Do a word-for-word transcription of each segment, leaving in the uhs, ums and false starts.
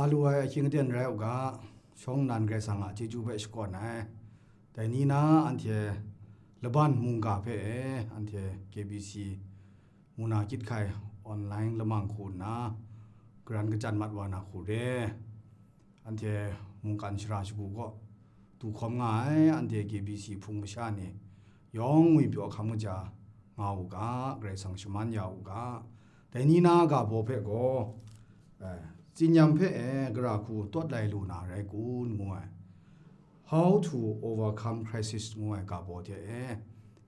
Lu ai ahkying aten rai u ga, shawng nnan Karai Kasang a chyeju hpe shakawn ai. Dai ni na anhte laban mungga hpe e, anhte K B C muna kyit hkai online lamang hku nna, karan kachyan mat wa na hku re. Anhte mungkan shara shagu kaw du hkawm nga ai, anhte K B C hpung masha ni yawng ngwipyaw hkam kaja nga u ga, Karai Kasang shaman ya u ga. Dai ni na ga baw hpe gaw, eh, tsinyam hpe e gara hku tawt lai lu na rai kun, ngu ai. How to overcome crisis ngu ai ga baw hte e,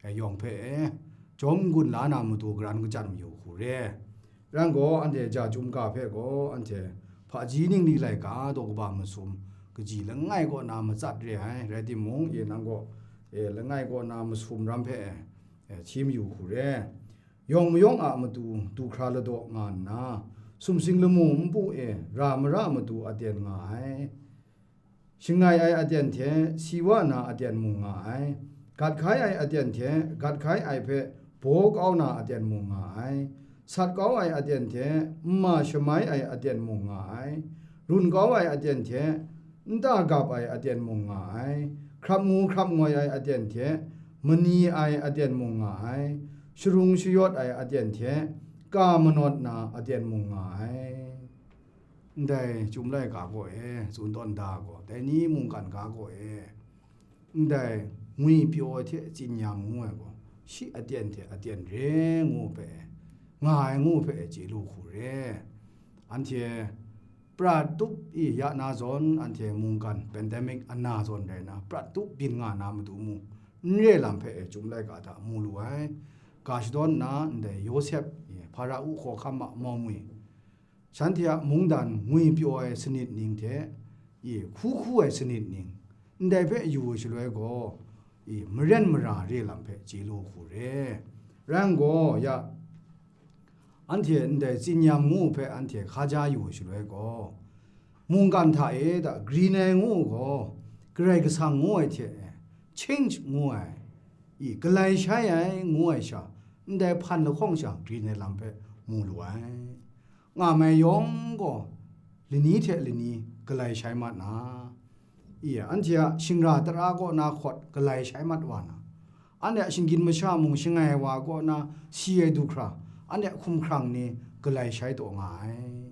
eh, yawng hpe e, jawm n-gun la na matu karan kachyan mayu hku re. Ran gaw, anhte ja chyum ga hpe gaw, anhte hpaji ningli laika daw kaba masum kaji langai kaw na matsat re ai, rai timung, e nang gaw, e, langai kaw na masum ram hpe, e, e, hti mayu hku re. Yawng mayawng a matu du hkra ladaw nga nna, sumsing lamu npu e ra mara matu aten nga ai. Shangai ai aten hte si wa na aten mung nga ai. Gat hkai ai aten hte gat hkai ai hpe baw kau na aten mung nga ai. Sat kau ai aten hte nma shamai ai aten mung nga ai. Run kau ai aten hte nta gap ai aten mung nga ai. Hkrap ngu hkrap ngoi ai aten hte mani ai aten mung nga ai. Sharung shayawt ai aten hte ka manawt na aten mung nga ai. Ndai Chyum laika gaw e, tsun tawn da gaw, dai ni mungkan ga gaw e, ndai ngwipyaw ai hte tsinyam ngu ai gaw, shi aten hte aten re ngu hpe, nga ai ngu hpe chye lu hku re. Anhte prat tup i ya na zawn, anhte mungkan pandemic ana zawn rai na, prat tup byin nga na matu mung, n re lam hpe Chyum laika hta mu lu ai. Ga shadawn nna, ndai Yawsep, Hpara-u hkawhkam a mawmwi, shanhte a mungdan ngwipyaw ai sanit ning hte, i, hku hku ai sanit ning, ndai hpe yu ai shaloi gaw, i, maren mara re lam hpe chye lu hku re. Rai nna gaw, ya, anhte ndai tsinyam ngu hpe anhte hkaja yu ai shaloi gaw, mungkan hta e da green ai ngu gaw, Karai Kasang ngu ai hte change ngu ai, i, galai shai ai ngu ai sha, ndai hpan lahkawng sha green ai lam hpe mu lu ai. Nga mai yawng gaw, lani hte lani galai shai mat na, i, anhte a shingra tara kaw na hkawt galai shai mat wa na, anhte a shinggyim masha mung shangai wa kaw na si ai du hkra, anhte a hkumhkrang ni galai shai taw nga ai.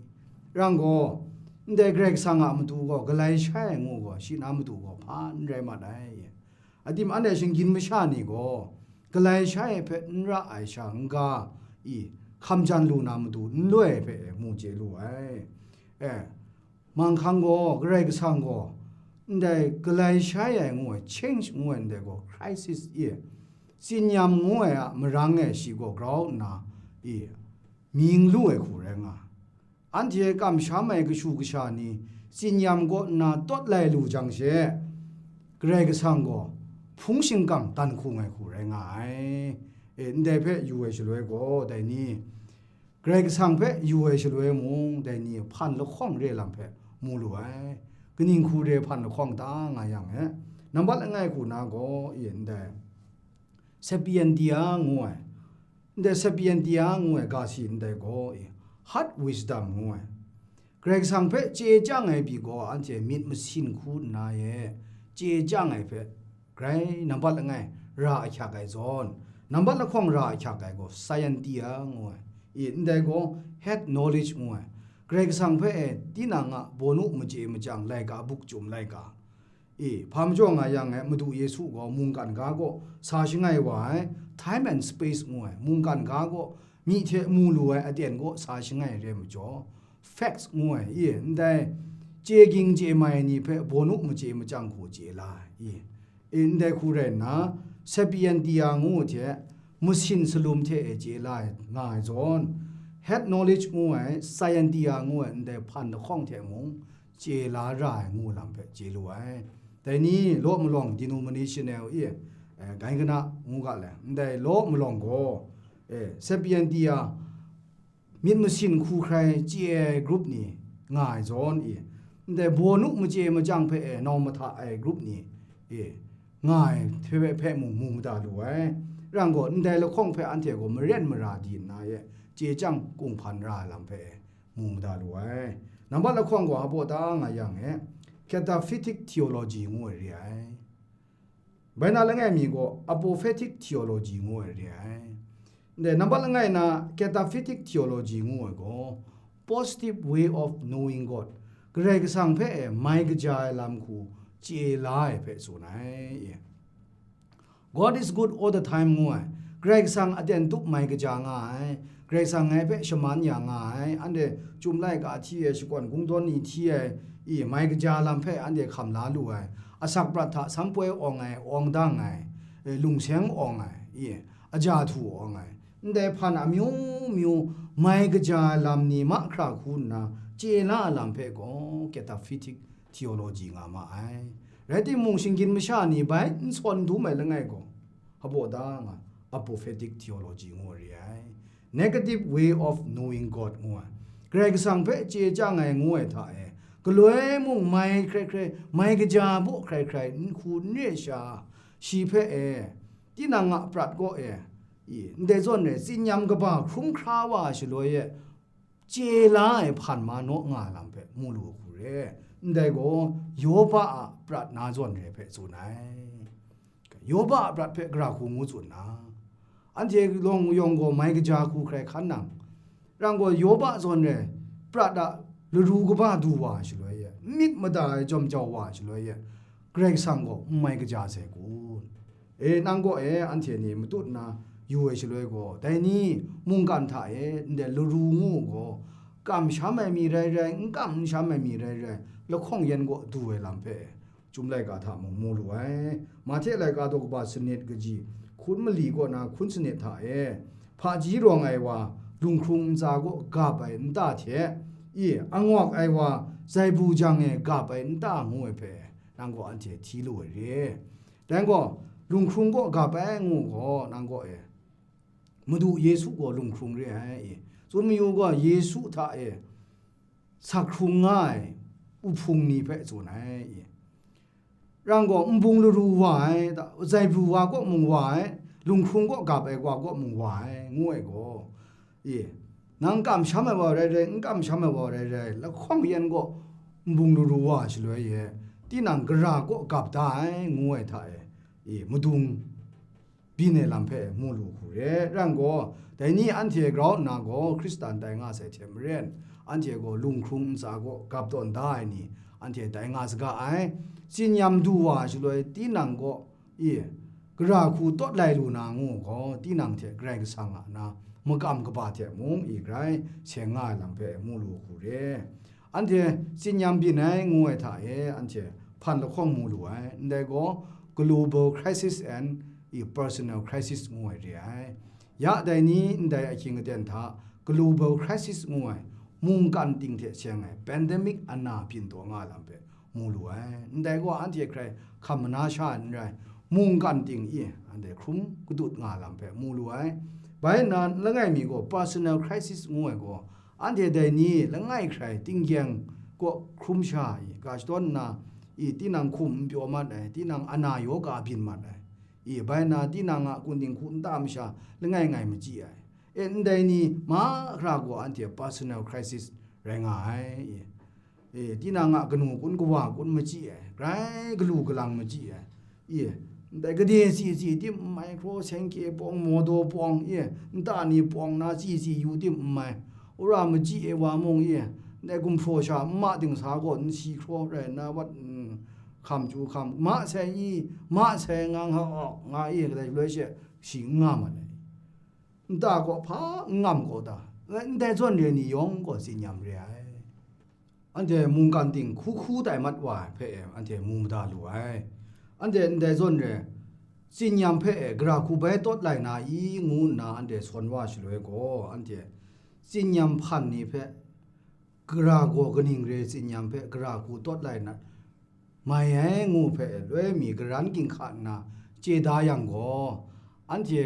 Rai nna gaw, ndai Karai Kasang a matu gaw galai shai ai ngu gaw, shi na matu gaw hpa n rai mat ai. Adim anhte shinggyim masha ni gaw, galai shai ai hpe n ra ai sha n-ga i, hkam jan lu na matu n loi ai hpe mu chye lu ai. E, manghkang gaw, Karai Kasang gaw, ndai galai shai ai ngu ai, change ngu ai ndai gaw, crisis i, tsinyam ngu ai a marang e shi gaw grau nna, i, mying lu ai hku rai nga. Anhte kamsham ai kashu kasha ni tsinyam kaw nna tawt lai lu jang she, Karai Kasang gaw hpung shingkang dan hku ngai hku rai nga ai. E, ndai hpe yu ai shaloi gaw, dai ni, Karai Kasang hpe yu ai shaloi mung, dai ni hpan lahkawng re lam hpe mu lu ai. Kaning hku re hpan lahkawng ta nga yang e, nambat langai hku na gaw, e, ndai Sapientia ngu ai, ndai Sapientia ngu ai ga si ndai gaw, e, Heart Wisdom ngu ai. Karai Kasang hpe chye chyang ai pyi gaw, anhte myit masin hku nna e chye chyang ai hpe, grai nambat langai ra ahkyak ai zawn, nambat lahkawng ra ahkyak ai gaw, Scientia ngu ai. I, ndai gaw Head Knowledge ngu ai. Karai Kasang hpe e tinang a bawnu machye machyang laika, buk chyum laika, e, hpa majaw nga yang e, Madu Yesu gaw mungkan ga kaw sa shangai wa ai, time and space ngu ai, mungkan ga kaw myi hte mu lu ai aten kaw sa shangai re majaw, facts ngu ai, e, ndai chye ging chye mai ni hpe bawnu machye machyang hku chye la ai, e, e, ndai hku rai nna, Sapientia ngu hte masin salum hte e chye la ai nga ai zawn, head knowledge ngu ai, scientia ngu ai, ndai hpan lahkawng hte mung, chye la ra ai ngu lam hpe chye lu ai. Dai ni law malawng denominational i, eh, gainkana ngu ga le, ndai law malawng gaw, eh, Sapientia myit masin hku hkrai chye ai grup ni nga ai zawn i, ndai bawnu machye machyang hpe e nau mahta ai grup ni e nga ai hpe, hpe mung mu mada lu ai. Rang gaw, ndai lahkawng hpe anhte gaw maren mara di nna e chye chyang kunghpan ra ai lam hpe e mu mada lu ai. Nambat lahkawng gaw hpa baw ta nga yang e, cataphytic theology ngu ai re ai. Bai na langai mi gaw apophatic theology ngu ai re ai. Ndai nambat langai na cataphytic theology ngu ai gaw positive way of knowing God, Karai Kasang hpe e mai kaja ai lam hku chye la ai hpe tsun ai. God is good all the time ngu ai. Karai Kasang aten tup mai kaja nga ai. Karai Kasang ngai hpe shaman ya nga ai. Anhte chyum laika hti ai, shakawn kungdawn ni hti ai, i, mai kaja lam hpe anhte hkam la lu ai. Asak prat hta sampoi awng ai, awng dang ai, e, lungseng awng ai, i, aja htu awng ai. Ndai hpan amyu myu mai kaja ai lam ni mahkra hku nna chye la ai lam hpe gaw cataphytic theology nga ma ai. Rai timung, shinggyim masha ni bai n sawn dum ai langai gaw, hpa baw ta nga, apophatic theology ngu re ai. Negative way of knowing God ngu ai. Karai Kasang hpe chye chyang ai ngu ai hta e, galoi mung mai hkrai hkrai, mai kaja baw hkrai hkrai n hku n re sha, shi hpe e, tinang a prat kaw e, i, ndai zawn e, tsinyam kaba hkrum hkra wa ai shaloi e, chye la ai hpan ma naw nga ai lam hpe mu lu hku re. Ndai gaw, Yoba a prat na zawn re hpe tsun ai. Yoba a prat hpe gara hku ngu tsun na, anhte lawng yawng gaw mai kaja hku hkrai hkan nang, rang gaw, Yoba zawn re prat a laru kaba du wa ai shaloi e, myit mada ai jawm jau wa ai shaloi e, Karai Kasang gaw n mai kaja sai kun? E, nang gaw e, anhte ni matut nna yu ai shaloi gaw, dai ni mungkan hta e ndai laru ngu gaw, kamsham ai mi rai rai, n kam n sham ai mi rai rai, lahkawng yan gaw du ai lam hpe, Chyum laika hta mung mu lu ai. Mahte laika daw kaba sanit kaji hkun mali kaw na hkun sanit hta e, hpaji rawng ai wa, lunghkrung ntsa kaw gap ai nta hte, i, angawk ai wa, zaibu jang e gap ai nta ngu ai hpe, nang gaw anhte hti lu ai re. Dai gaw, lunghkrung kaw gap ai ngu gaw, nang gaw e, Madu Yesu gaw lunghkrung re ai, i. Tsun mayu gaw, Yesu hta e, sak hkrung nga ai uhpung ni hpe tsun ai, i. Rang gaw nbung laru wa ai, zaibu wa kaw mung wa ai, lunghkrung kaw gap ai wa kaw mung wa ai, ngu ai gaw, i, nang kamsham ai wa rai rai, n kamsham ai wa rai rai, lahkawng yan kaw nbung laru wa shaloi e, tinang gara kaw gap da ai, ngu ai hta e, i, madung byin ai lam hpe mu lu hku re. Rang gaw, dai ni anhte grau nna gaw Hkristan tai nga sai hte maren, anhte gaw lunghkrung ntsa kaw gap tawn da ai ni, anhte tai nga saga ai. Tsin-yam du wa shaloi tinang kaw, i, gara hku tawt lai lu na ngu gaw, tinang hte Karai Kasang a na makam kaba hte mung, i, grai seng nga ai lam hpe mu lu hku re. Anhte tsin-yam byin ai ngu ai hta e, anhte hpan lahkawng mu lu ai, ndai gaw global crisis and i personal crisis ngu ai re ai. Ya dai ni ndai ahkying aten hta global crisis ngu ai mungkan ting hte seng ai pandemic ana byin taw nga lam hpe mu lu ai. Ndai gaw anhte hkrai hkam mana sha ai n rai, mungkan ting i anhte hkrum kadut nga lam hpe mu lu ai. Bai nna, langai mi gaw personal crisis ngu ai gaw, anhte dai ni langai hkrai tinggyeng kaw hkrum sha i, ga shadawn nna, i, tinang hkum n pyaw mat ai, tinang ana yaw ka byin mat ai, i, bai nna tinang a kunning hku nta masha langai ngai machyi ai, e, ndai ni mahkra gaw anhte personal crisis rai nga ai, i. E, tinang a kanu kun kawa kun machyi ai, grai galu galang machyi ai, i, ndai gade si si tim n mai, hkraw seng kye pawng, mawdaw pawng, i, nta ni pawng na si si yu tim n mai, wora machyi ai wa mung, i, ndai gumhpraw sha nma dingsa gaw n si hkraw rai nna wat, n, hkam chyu hkam, ma sai i, ma sai nga nga awk nga i, kadai shaloi she shi n nga mat ai. Nta gaw hpa n ngam gaw ta? Ndai zawn re ni yawng gaw tsin-yam re ai. Anhte mungkan ting hku hku tai mat wa ai hpe anhte mu mada lu ai. Anhte ndai zawn re, tsin-yam hpe e gara hku bai tawt lai na i, ngu nna anhte sawn wa shaloi gaw, anhte tsin-yam hpan ni hpe gara gaw kaning re tsin-yam hpe gara hku tawt lai na, mai ai ngu hpe loi mi garan ginhka nna chye da yang gaw, anhte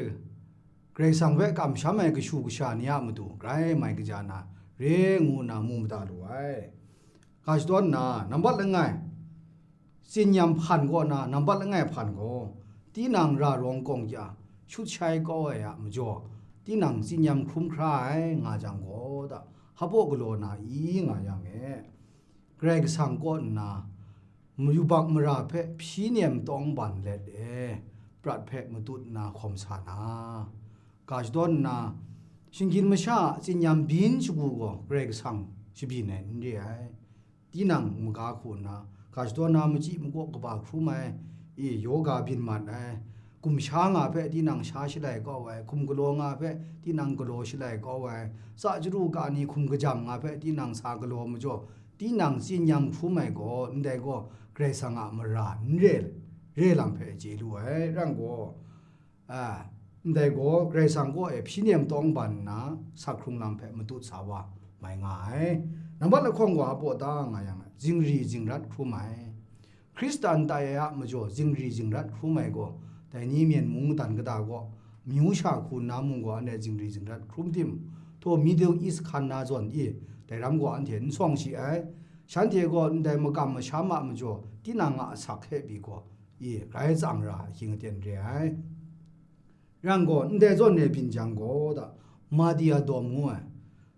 Karai Kasang hpe kamsham ai kashu kasha ni a matu grai mai kaja na re ngu nna mu mada lu ai. Ga shadawn nna, nambat langai, tsin-yam hpan kaw na nambat langai hpan gaw, tinang ra rawng gawng kya shut shai kau ai a majaw, tinang tsin-yam hkrum hkra ai nga jang gaw ta, hpa baw galaw na i nga yang e, Karai Kasang kaw nna, yubak mara hpe hpyi nem tawng ban let e, prat hpe matut nna hkawm sa na, ga shadawn nna, shinggyim masha a tsinyam byin shagu gaw Karai Kasang shabyin ai n re ai. Tinang maga hku nna, ga shadawn na machyi makaw kaba hkrum ai, i, yoga byin mat ai, gumsha nga hpe tinang sha shalai kau ai, hkum galaw nga hpe tinang galaw shalai kau ai, tsa chyaru ka ni hkum kajam nga hpe tinang sa galaw majaw, tinang tsinyam hkrum ai gaw, ndai gaw Karai Kasang a mara n re, re lam hpe chye lu ai, rai gaw, a, ndai gaw Karai Kasang kaw e hpyi nem tawng ban nna, sak hkrung lam hpe matut sa wa mai nga ai. Nambat lahkawng gaw hpa baw da nga yang, zingri zingrat hkrum ai. Hkristan tai ai a majaw zingri zingrat hkrum ai gaw, dai ni Myen mung matan kata gaw, amyu sha hku nna mung gaw, anhte zingri zingrat hkrum tim, htaw Middle East hkan na zawn i, dai ram gaw anhte n sawng shi ai. Shanhte gaw ndai makam masham a majaw, tinang a asak hte pyi gaw, i, grai tsang ra ahkying aten re ai. Rai gaw, ndai zawn e byin jang gaw da, Madiadom ngu ai,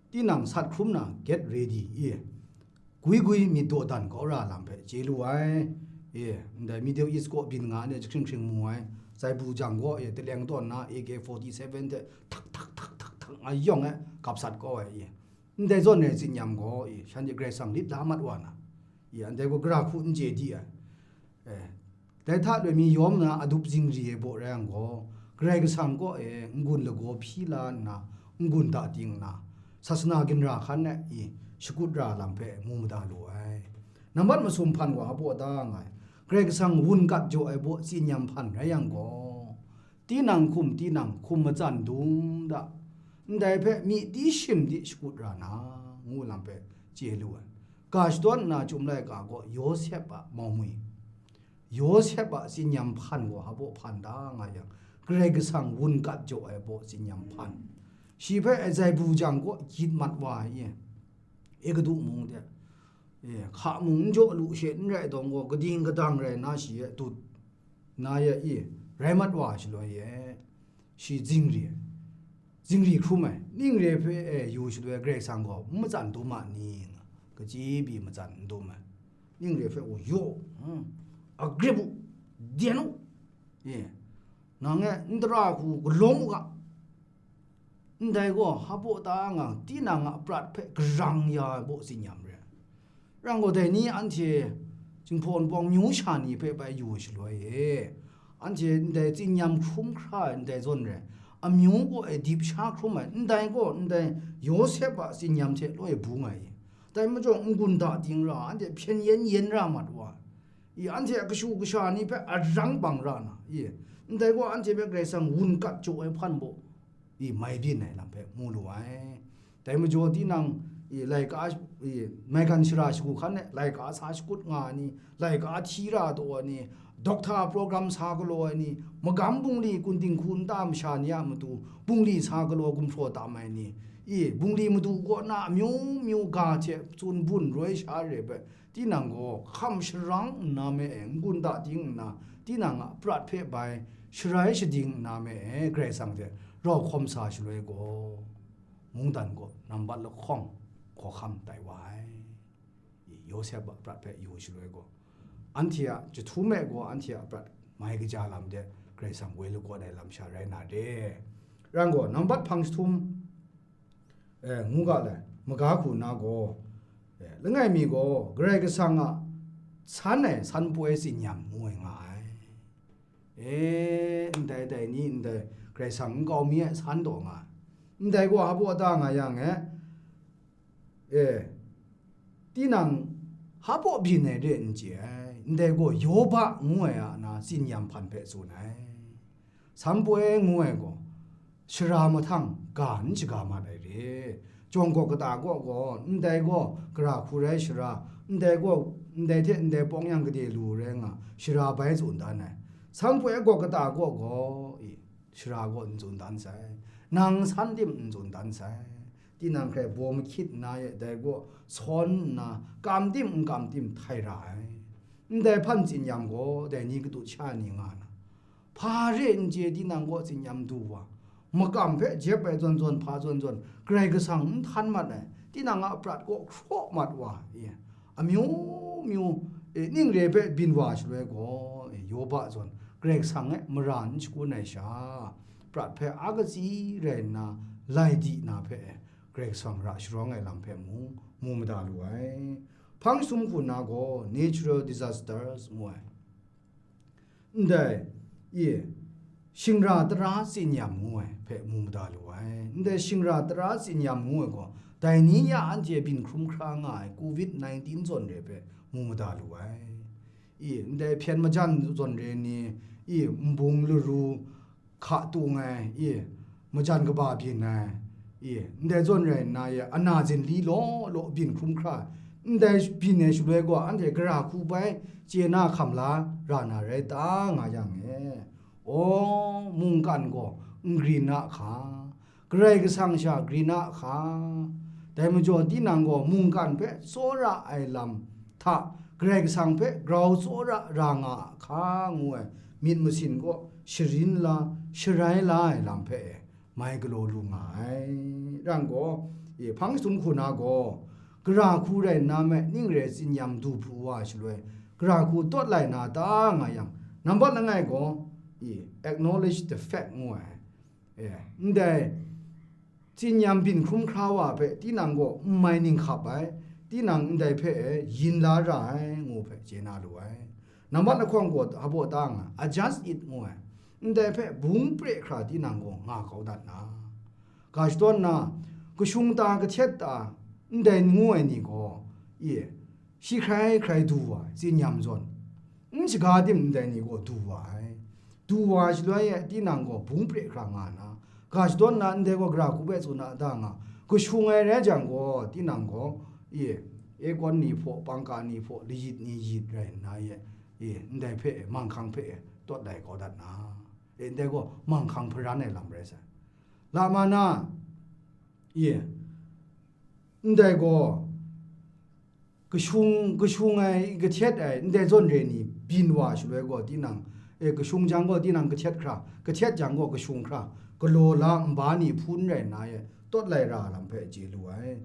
tinang sat hkrum na get ready i, gwi gwi myit dawdan kau ra lam hpe chye lu ai. E, ndai Middle East kaw byin nga ai ni hkring hkring mu ai, zai bu jang gaw, e, taleng tawn na A K forty-seven hte htak htak htak htak htak nga yawng e gap sat kau ai, e, ndai zawn e tsinyam gaw, e, shanhte Karai Kasang lit la mat wa na, e, ndai gaw gara hku n chye di ai. E, dai hta loi mi yawm na adup zingri ai baw rai yang gaw, Karai Kasang kaw e n-gun lagaw hpyi la nna, n-gun da ting nna, sasana ginra hkan e i shakut ra lam hpe mu mada lu ai. Nambat masum hpan gaw hpa baw da nga ai, Karai Kasang wun kat jaw ai baw tsinyam hpan rai yang gaw, tinang hkum tinang hkum matsan dum da, ndai hpe myi di shim di shakut ra na, ngu lam hpe chye lu ai. Ga shadawn nna Chyum laika gaw Yawsep a mau mi, Yawsep a tsinyam hpan gaw hpa baw hpan da nga yang, Karai Kasang wun gat jaw ai baw tsinyam hpan, shi hpe ai zai bu jang kaw gyit mat wa ai, e, Egutu mung de, e, hka mung n jaw lu she n rai dawng gaw, gading gadang rai nna shi e tut, na ya i, rai mat wa shaloi e, shi zingri, zingri hkrum ai, ning re hpe e yu shaloi Karai Kasang gaw n matsan dum a ni, nga, kachyi pyi matsan n dum ai, ning re hpe u yaw, hmm, a grip u, den u, e, nang e n tara hku galawng u ga, ndai gaw hpa baw da nga, tinang a prat hpe garang ya ai baw tsinyam re ai. Rai gaw, dai ni anhte Jinghpaw Wunpawng myu sha ni hpe bai yu shaloi e, anhte ndai tsinyam hkrum hkra ai ndai zawn rai, amyu gaw e dip sha hkrum ai, ndai gaw ndai Yawsep a tsinyam hte loi bung ai, dai majaw n-gun da ting ra, anhte hpyen yen yen ra mat wa, i, anhte a kashu kasha ni hpe arang bang ra na, i, ndai gaw anhte hpe Karai Kasang wun gat jaw ai hpan baw, i, mai byin ai lam hpe mu lu ai. Dai majaw tinang, i, laika, i, maigan shara shagu hkan e laika sa shakut nga ai ni, laika hti ra taw ai ni, doctor program sa galaw ai ni, magam bungli kun dinghku nta masha ni a matu bungli sa galaw gumhpraw tam ai ni, i, bungli madu kaw na amyu myu ga hte tsun bun roi sha re ai hpe, tinang gaw hkam sharang nna me e, n-gun da ting nna, tinang a prat hpe bai sharai shading nna me e, Karai Kasang hte rau hkawm sa shaloi gaw, mungdan gaw nambat lahkawng hkawhkam tai wa ai. I, Yawsep a prat hpe yu shaloi gaw, anhte a jahtum e gaw anhte a prat mai kaja lam de Karai Kasang woi lagawn ai lam sha rai na re. Rai gaw, nambat hpang jahtum, e, ngu ga lai, maga hku na gaw, e, langai mi gaw Karai Kasang a san ai san poi tsinyam ngu ai nga ai. E, ndai dai ni ndai Karai Kasang nkau mi ai san taw nga ai. Ndai gaw hpa baw da nga yang e, e, tinang hpa baw byin ai re n chye ai. Ndai gaw Yoba ngu ai a na tsinyam hpan hpe tsun ai. San poi ngu ai gaw, shara mahtang ga n shaga mat ai re. Jawng gaw kata gaw gaw, ndai gaw gara hku rai shara, ndai gaw, ndai hte ndai pawng yang gade lu rai nga, shara bai tsun dan ai. San poi gaw kata gaw gaw, i, shara gaw n tsun dan sai, nang san tim n tsun dan sai, tinang hkrai baw mahkyit nna e, dai gaw sawn nna, kam tim n kam tim htai ra ai. Ndai hpan tsinyam gaw, dai ni katut sha ni nga na, hpa re n chye tinang kaw tsinyam du wa, makam hpe jep ai zawn zawn, hpa zawn zawn, Karai Kasang n htan mat ai, tinang a prat kaw hkraw mat wa, e, amyu myu, e, ning re hpe byin wa shaloi gaw, e, Yoba zawn Karai Kasang e mara n shagun ai sha, prat hpe a katsi rai nna lai di na hpe, e, Karai Kasang ra sharawng ai lam hpe mung mu mada lu ai. Hpang jahtum hku na gaw natural disasters ngu ai. Ndai, e, shingra tara tsinyam ngu ai hpe mu mada lu ai. Ndai shingra tara tsinyam ngu ai gaw, dai ni ya anhte byin hkrum hkra nga ai covid nineteen zawn re hpe mu mada lu ai. E, ndai hpyen majan zawn re ni, e, nbung laru, hka tung ai, e, majan kaba byin ai, e, ndai zawn rai nna, e, ana zinli law law byin hkrum hkra, ndai byin ai shaloi gaw, anhte gara hku bai chye na hkam la ra na rai ta, nga yang e, aw, mungkan gaw n grin a hka, Karai Kasang sha grin a hka, dai majaw tinang gaw mungkan hpe tsawra ai lam hta Karai Kasang hpe grau tsawra ra nga a hka ngu ai myit masin kaw sharin la, sharai la ai lam hpe e mai galaw lu nga ai. Rang gaw, e, hpang jahtum hku na gaw, gara hku rai nna me, ning re tsinyam du pru wa shaloi, gara hku tawt lai na ta nga yang, nambat langai gaw, e, acknowledge the fact ngu ai. E, ndai tsinyam byin hkrum hkra wa hpe tinang gaw n mai ning hkap ai, tinang ndai hpe e yin la ra ai, ngu hpe chye na lu ai. Nambat lahkawng gaw hpaw ta nga, adjust it ngu ai. Ndai hpe bung pre hkra tinang gaw nga kau dat na, ga shadawn na, kashung ta kahtet ta, ndai ngu ai ni gaw, e, shi hkrai hkrai du wa ai, tsinyam zawn, n shaga tim ndai ni gaw du wa ai. Du wa shaloi e tinang gaw bung pre hkra nga na, ga shadawn na ndai gaw gara hku hpe tsun a da nga, kashung ai rai jang gaw tinang gaw, e, aircon ni hpaw, pangka ni hpaw, layit ni yit rai nna e, e, ndai hpe, manghkang hpe tawt lai kau dat na, e, ndai gaw manghkang hparan ai lam rai sai. Lama na, e, ndai gaw, kashung, kashung ai, kahtet ai, ndai zawn re ni byin wa shaloi gaw tinang, e, kashung jang gaw tinang kahtet hkra, kahtet jang gaw kashung hkra, galaw la nba ni hpun rai nna e, tawt lai ra lam hpe chye lu ai.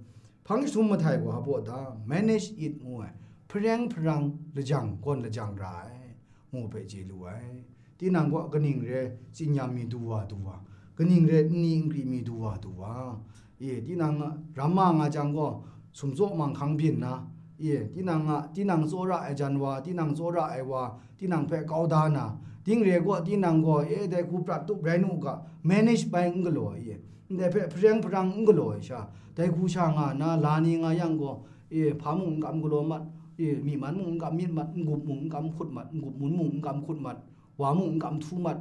Hpang jahtum mahtai gaw hpaw ta, manage it ngu ai, hpareng hparang lajang gawn lajang ra ai, ngu hpe chye lu ai. Tinang gaw kaning re tsinyam mi du wa du wa, kaning re nni nkri mi du wa du wa, e, tinang ramma nga jang gaw, sumtsaw manghkang byin na, e, tinang a, tinang tsawra ai jan wa, tinang tsawra ai wa, tinang hpe kau da na, ting re gaw, tinang gaw, e, dai hku prat tup rai nu u ga, manage bai n galaw ai, e, ndai hpe hpareng hparang n galaw ai sha, dai hku sha nga na, la ni nga yang gaw, e, hpa mung n kam galaw mat, e, myi man mung n kam myit mat, n-gup mung n kam hkut mat, n-gup mun mung n kam hkut mat, wa mung n kam htu mat,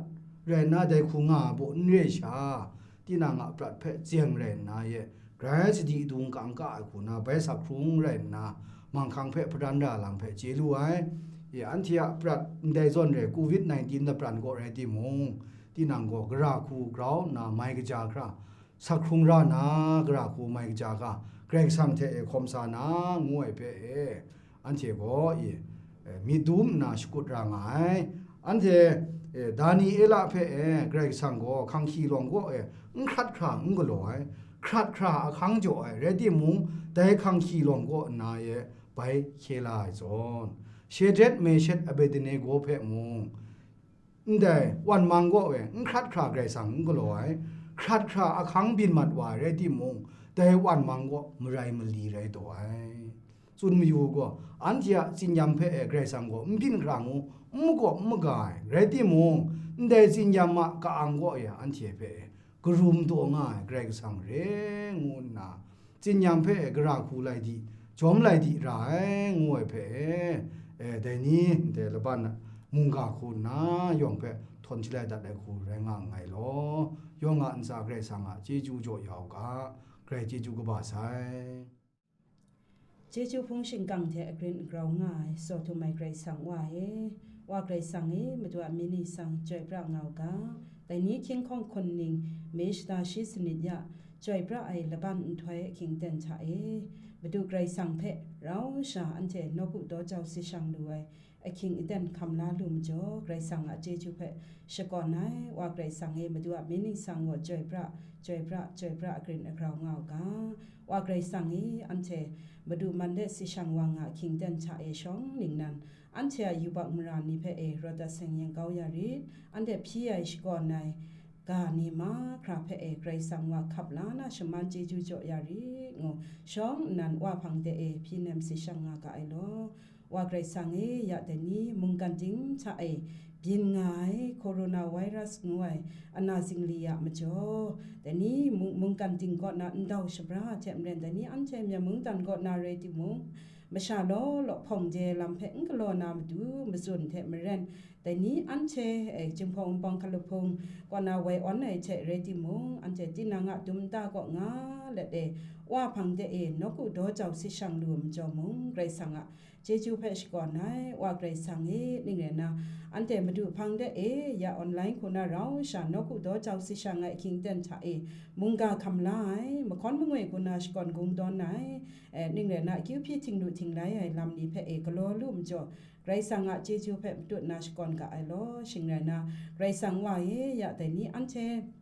rai nna dai hku nga ai baw n re sha, tinang a prat hpe tseng rai nna ye, grai sadi dung kangka ai hku na bai sak hkrung rai nna, manghkang hpe hpadan ra lam hpe chye lu ai. E, anhte a prat ndai zawn re covid nineteen lapran kaw rai timung, tinang gaw gara hku grau nna mai kaja hkra, sak hkrung ra na, gara hku mai kaja ga, Karai Kasang hte e hkawm sa na, ngu ai hpe e, anhte gaw, e, e, myit dum nna shakut ra nga ai. Anhte, e, Daniela hpe e, Karai Kasang gaw hkanghki lawng kaw e, n hkrat hkra n galaw ai, hkrat hkra ahkang jaw ai, rai timung, dai hkanghki lawng kaw nna e bai hkye la ai zawn, Shedrek, Meshek, Abednego hpe mung, ndai wan mang kaw e n hkrat hkra Karai Kasang n galaw ai, hkrat hkra ahkang byin mat wa ai rai timung, dai wan mang kaw marai mali rai taw ai. Tsun mayu gaw, anhte a tsinyam hpe e Karai Kasang gaw n byin hkrang u, n makawp n maga ai, rai timung, ndai tsinyam a ka-ang kaw e anhte hpe e karum taw nga ai Karai Kasang re ngu nna, tsinyam hpe gara hku lai di, jawm lai di ra ai, ngu ai hpe, e, dai ni ndai laban mungga hku nna yawng hpe htawn shalai dat ai hku rai nga nngai law, yawng a ntsa Karai Kasang a chyeju jaw ya u ga, Karai chyeju kaba sai. Chyeju hpung shingkang hte agrin grau nga ai, tsaw htum ai Karai Kasang Wa e, Wa Karai Kasang e, Madu a myit ni san chyoi pra nga u ga, dai ni hkying hkawng hkun ning, May shata shi sanit ya, chyoi pra ai laban nhtoi ahkying aten hta e, Madu Karai Kasang hpe rau sha anhte nawku daw jau si shang lu ai ahkying aten hkam la lu majaw, Karai Kasang a chyeju hpe shakawn ai. Wa Karai Kasang e, Madu a mying ningsang gaw chyoi pra, chyoi pra, chyoi pra agrin agrau nga u ga. Wa Karai Kasang e, anhte Madu man de si shang wa nga ahkying aten hta e shawng ningnan, anhte a yubak mara ni hpe e rawt dat seng yen kau ya rit, anhte hpyi ai shakawn ai ga ni mahkra hpe e Karai Kasang wa hkap la na shaman chyeju jaw ya rit ngu shawng nnan Wa hpang de e hpyi nem si shang nga ga ai law. Wa Karai Kasang e, ya dai ni mungkan ting hta e byin nga ai coronavirus ngu ai ana zingli a majaw, dai ni mung-, mungkan ting kaw na ndau shabra hte maren, dai ni anhte myen mungdan kaw na rai timung, masha law law hpawng de lam hpe n galaw na matu matsun hte maren, dai ni anhte, eh, Jinghpaw Wunpawng Hkalup Hpung kaw na woi awn ai hte rai timung, anhte tinang a dum nta kaw nga let e, Wa hpang de e nawku daw jau si shang lu majaw mung, Karai Kasang a chyeju hpe shakawn ai. Wa Karai Kasang e, ning rai na, anhte Madu hpang de e ya online hku na rau sha nawku daw jau si shang ai ahkying aten hta e mungga hkam la ai, mahkawn mangwi hku na shakawn gung dawn ai, eh, ning rai na, akyu hpyi htinglu htinglai ai lam ni hpe e galaw lu majaw, Karai Kasang a chyeju hpe matut na shakawn ga ai law. Shing rai na, Karai Kasang Wa e, ya dai ni anhte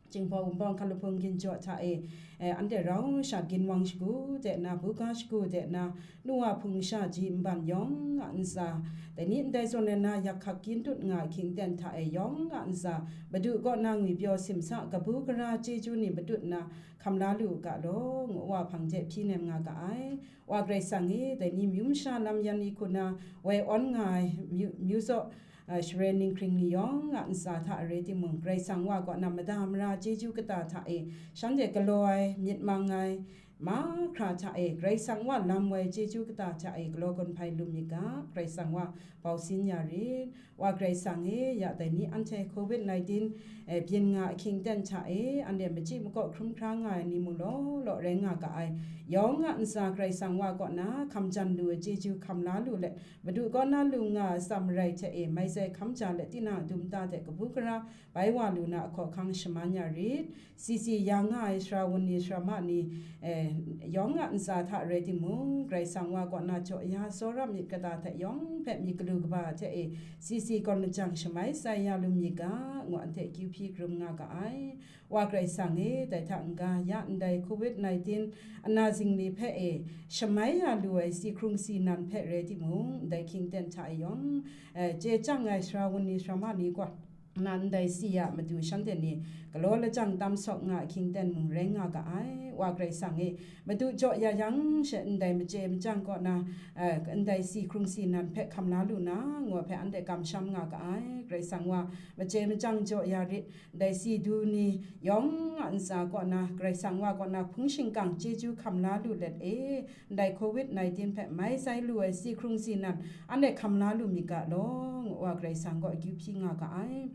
Jinghpaw Wunpawng Hkalup Hpung ginjaw hta e, eh, anhte rau sha ginwang shagu de na, buga shagu de na, nu wa hpung sha ji nban yawng a ntsa, dai ni ndai zawn rai na, yak hkak kyin tut nga ahkying aten hta e yawng a ntsa, Madu kaw na ngwipyaw simsa kabu gara chyeju ni matut na hkam la lu u ga law, ngu Wa hpang de hpyi nem nga ga ai. Wa Karai Kasang e, dai ni myu masha lam yan ni hku na woi awn nga ai myu, myu zaw, a, sharen ninghkring ni yawng a ntsa hta rai timung, Karai Kasang Wa kaw na mada mara chyeju kata hta e shanhte galaw ai, myit mang ai mahkra hta e, Karai Kasang Wa lam woi chyeju kata hta e galaw gun hpai lu myit ga, Karai Kasang Wa bau sin ya rit. Wa Karai Kasang e, ya dai ni anhte covid nineteen, eh, byin nga ahkying aten hta e, anhte machyi makaw hkrum hkra nga ai ni mung law law rai nga ga ai. Yawng a ntsa Karai Kasang Wa kaw na hkam jan lu ai chyeju hkam la lu let, Madu kaw na lu nga ai atsam marai hte e, mai tsai hkam ja let, tinang a dum nta hte kabu gara bai wa lu na ahkaw ahkang shaman ya rit. C C ya nga ai sara wun ni, sara ma ni, eh, yawng a ntsa hta rai timung, Karai Kasang Wa kaw na jaw ya tsawra myit kata hte yawng hpe myit galu kaba hte e, C C kaw lajang shamai tsai ya lu myit ga, ngu anhte akyu hpyi karum nga ga ai. Wa Karai Kasang e, dai hta n-ga, ya ndai covid nineteen ana zingli hpe e, shamai ya lu ai si hkrung si nan hpe rai timung, ndai ahkying aten hta e yawng, eh, chye chyang ai sara wun ni, sara ma ni gaw, na ndai si ya matu shanhte ni galaw lajang tam sawk nga ahkying aten mung rai nga ga ai. Wa Karai Kasang e, matu jaw ya yang she ndai machye machyang kaw na, eh, ndai si hkrung si nan hpe hkam la lu na, ngu hpe anhte kamsham nga ga ai. Karai Kasang Wa, machye machyang jaw ya rit, ndai si du ni yawng a ntsa kaw na, Karai Kasang Wa kaw na hpung shingkang chyeju hkam la lu let e, ndai covid nineteen hpe mai tsai lu ai si hkrung si nan anhte hkam la lu myit ga law, ngu Wa Karai Kasang gaw akyu hpyi nga ga ai.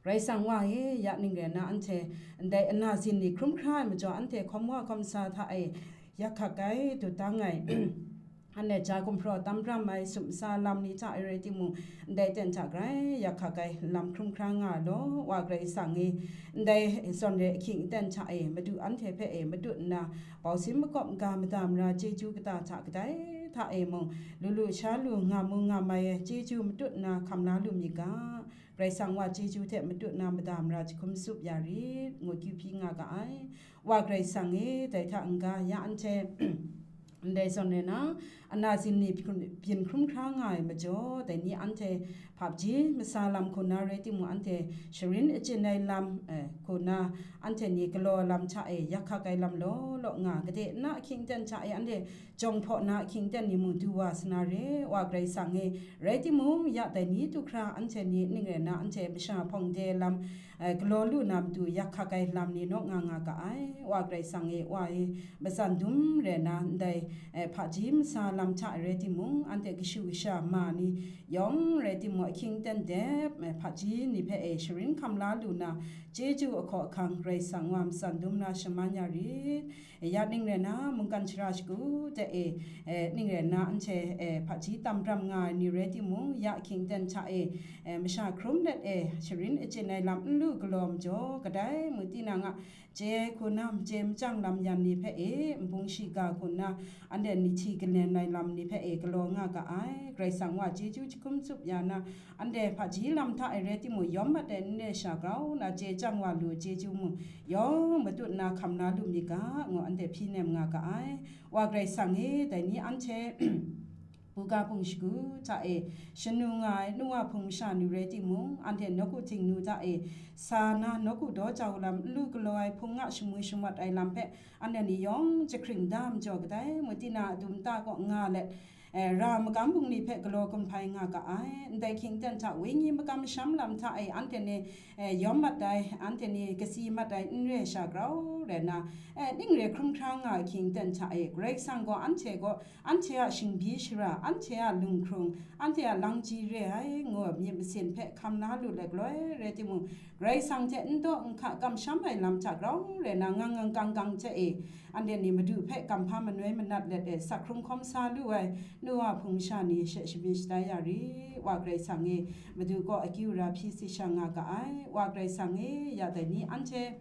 Karai Kasang Wa e, ya ning rai na, anhte ndai ana zin ni hkrum hkra ai majaw, anhte hkawm wa hkawm sa hta e yak hkak ai, dut dang ai, anhte ja gumhpraw tam ram ai sumsa lam ni hta e rai timung, ndai aten hta grai yak hkak ai lam hkrum hkra nga ai law. Wa Karai Kasang e, ndai zawn re ahkying aten hta e, Madu anhte hpe e matut nna, bau sin makawp n-ga mada mara chyeju kata hta kadai hta e mung, lu lu sha lu, nga mu nga mai ai chyeju matut nna hkam la lu myit ga, Karai Kasang Wa chyeju hte matut na mada mara jahkum tsup ya rit, ngu akyu hpyi nga ga ai. Wa Karai Kasang e, dai hta n-ga, ya anhte ndai zawn rai na, ana zin ni byin hkrum hkra nga ai majaw, dai ni anhte hpap ji masa lam hku na rai timung, anhte sharin achyin ai lam, eh, hku na, anhte ni galaw lam hta e yak hkak ai lam law law nga, gade na ahkying aten hta e anhte jawng hpaw na ahkying aten ni mung du wa sa na re. Wa Karai Kasang e, rai timung, ya dai ni du hkra anhte ni ning rai na, anhte masha hpawng de lam, eh, galaw lu na matu yak hkak ai lam ni naw nga nga ga ai. Wa Karai Kasang e, Wa e, matsan dum re na, ndai e, hpaji masa lam hta rai timung, anhte kashu kasha ma ni yawng rai timung, ahkying aten dep, e, hpaji ni hpe e sharin hkam la lu na, chyeju ahkaw ahkang Karai Kasang wa matsan dum na shaman ya rit. E, ya ning rai na, mungkan shara shagu de e, e, ning rai na, anhte, e, hpaji tam ram nga ai ni rai timung, ya ahkying aten hta e, e, masha hkrum let e, sharin achyin ai lam n lu galaw majaw, kadai mung tinang a chye hku na, chye machyang lam yan ni hpe e, nbung shiga hku na, anhte ni hti kalen ai lam ni hpe e, galaw nga ga ai. Karai Kasang wa chyeju jahkum tsup ya na, anhte hpaji lam hta e rai timung, yawm mat ai n re sha grau na, chye chyang wa lu chyeju mung yawng matut na hkam la lu mi ga, ngu anhte hpyi nem nga ga ai. Wa Karai Kasang e, dai ni anhte buga bung shagu hta e shanu nga ai nu wa hpung masha ni rai timung, anhte nawku htingnu hta e sa na, nawku daw jau lam n lu galaw ai hpung a shamwi shamawt ai lam hpe anhte ni yawng jahkring da majaw, kadai mung tinang a dum ta kaw nga let, e, ra magam bungli hpe galaw gun hpai nga ga ai. Ndai ahkying aten hta wenyi makam masham lam hta e anhte ni, e, yawm mat ai, anhte ni kasi mat ai n re sha grau rai na, e, ning re hkrum hkra nga ai ahkying aten hta e, Karai Kasang gaw anhte gaw, anhte a shingbyi shara, anhte a lunghkrung, anhte a langji re ai, ngu myit masin hpe hkam la lu let galoi rai timung, Karai Kasang hte n daw n hka kamsham ai lam hta grau rai na, ngang ngang kang kang hte e, anhte ni Madu hpe kamhpa manoi manat let e, sak hkrung hkawm sa lu ai nu wa hpung masha ni she shamyi shatai ya ri. Wa Karai Kasang e, Madu kaw akyu ra hpyi si shang nga ga ai. Wa Karai Kasang e, ya dai ni anhte,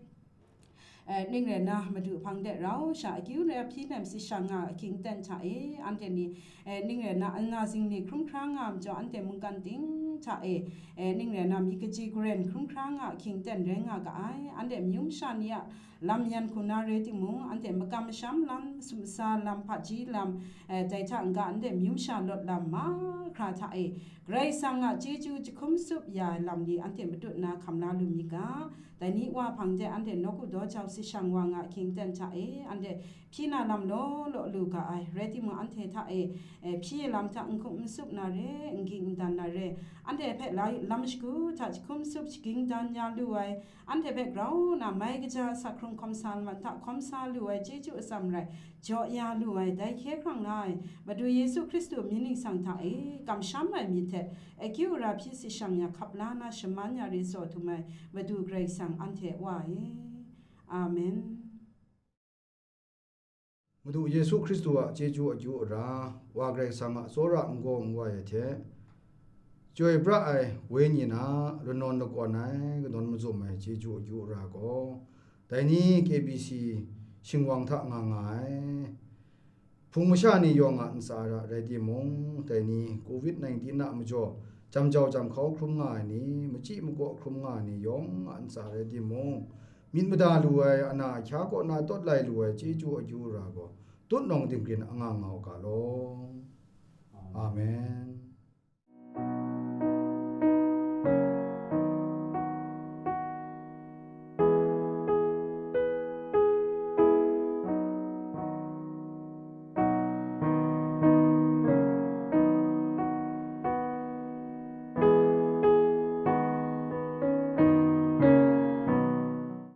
e, ning rai na, Madu hpang de rau sha akyu ra hpyi nem si shang nga ahkying aten hta e, anhte ni, e, ning rai na, ana zingni hkrum hkra nga majaw, anhte mungkan ting hta e, e, ning rai na, myit kaji garen hkrum hkra nga ahkying aten rai nga ga ai. Anhte amyu masha ni a lam yan hku na rai timung, anhte makam masham lam, masum masa lam, hpaji lam, e, dai hta n-ga anhte amyu masha lawt lam mahkra hta e, Karai Kasang a chyeju jahkum tsup ya ai lam ni anhte matut na hkam la lu mi ga. Dai ni wa hpang de anhte nawku daw jau si shang wa nga ahkying aten hta e, anhte hpyi na lam law law lu ga ai. Rai timung, anhte hta e, e, hpyi lam hta n hkum n tsup na re, n ging n dan na re, anhte hpe la-, lam shagu hta jahkum tsup shaging dan ya lu ai, anhte hpe grau na mai kaja sak hkrung hkawm sa mat hta hkawm sa lu ai chyeju atsam rai jaw ya lu ai, dai hkye hkrang la ai Madu Yesu Hkristu mying ningsang hta e, kamsham ai myit hte akyu ra hpyi si shang ya, hkap la na shaman ya rit tsaw htum ai Madu Karai Kasang anhte Wa e. Amen. Madu Yesu Hkristu a chyeju akyu ara, Wa Karai Kasang a tsawra n-gaw n-wai ai hte, chyoi pra ai Wenyi na lanawn lakawn ai, kanawn mazum ai chyeju akyu ara gaw, dai ni K B C shingwang hta nga nga ai hpung masha ni yawng a ntsa ra rai timung, dai ni covid nineteen a majaw jam jau jam hkau hkrum nga ai ni, machyi makaw hkrum nga ai ni yawng a ntsa rai timung, myit mada lu ai, ana ahkya kaw na tawt lai lu ai chyeju akyu ara gaw, tutnawng dinggrin anga nga u ga law.